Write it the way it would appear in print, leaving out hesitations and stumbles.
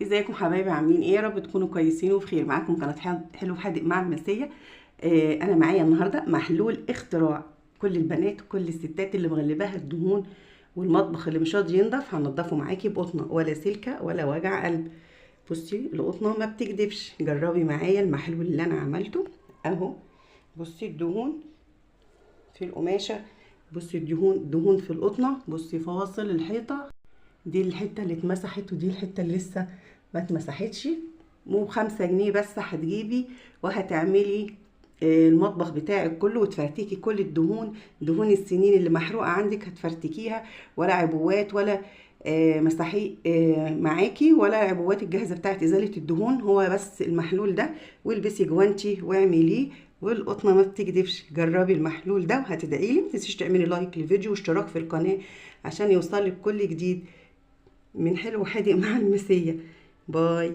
ازيكم حبايبي؟ عاملين ايه؟ يا رب تكونوا كويسين وبخير. معاكم قناة حلو حادق مع المسيه. انا معايا النهارده محلول اختراع كل البنات وكل الستات اللي مغلباها الدهون والمطبخ اللي مش راضي ينضف. هنضفه معاكي بقطنه ولا سلكه ولا وجع قلب. بصي القطنه ما بتكدبش، جربي معايا المحلول اللي انا عملته اهو. بصي الدهون في القماشه، بصي الدهون دهون في القطنه، بصي فواصل الحيطة، دي الحتة اللي اتمسحت ودي الحتة اللي لسه ما اتمسحتش. مو ب5 جنيه بس هتجيبي وهتعملي المطبخ بتاعك كله وتفرتكي كل الدهون، دهون السنين اللي محروقة عندك هتفرتكيها، ولا عبوات ولا مساحيق معاكي ولا عبوات الجاهزة بتاعت ازالة الدهون. هو بس المحلول ده، والبسي جوانتي واعمليه، والقطنه ما بتكدبش. جربي المحلول ده وهتدعيلي. ما تنسيش تعملي لايك للفيديو واشتراك في القناة عشان يوصلك كل جديد من حلو حادق مع المسيه. باي.